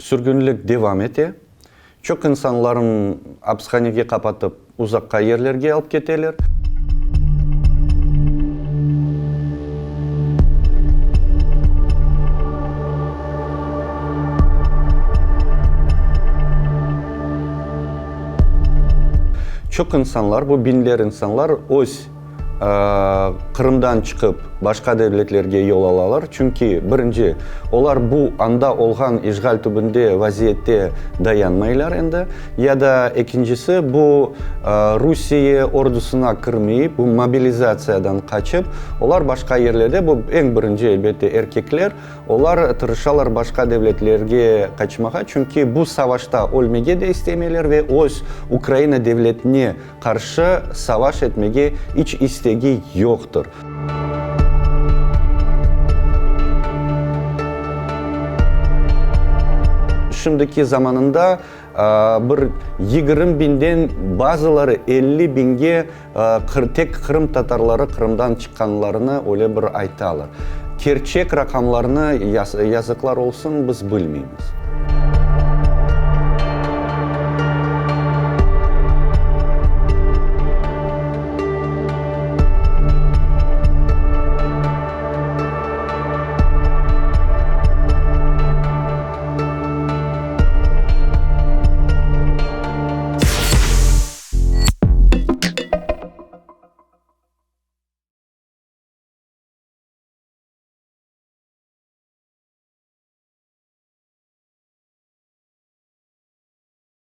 Sürgünlik devam ete. Çoq insanların apishanege qapatıp, uzaqqa yerlerge alıp keteler. Çoq insanlar, bu biñler insanlar öz Qırımdan çıqıp, başqa devletlerge yol alalar, çünki, birinci, olar bu anda olğan işğal tübünde vaziyette dayanmaylar endi, ya da ekincisi, bu Rusiye ordusına kirmeyip, bu mobilizatsiyadan qaçıp, olar başqa yerlerde, bu eñ birinci, elbette, erkekler, olar tırışalar başqa devletlerge qaçmağa, çünki bu savaşta ölmege de istemeyler ve öz Ukraina devletine qarşı savaş etmege iç istegi yoqtır. Şimdiki zamanında bir 20 biñden, bazıları 50 biñge tek qırımtatarları Qırımdan çıqqanlarını öyle bir aytalar. Kerçek raqamlarnı, yazıqlar olsun, biz bilmeymiz.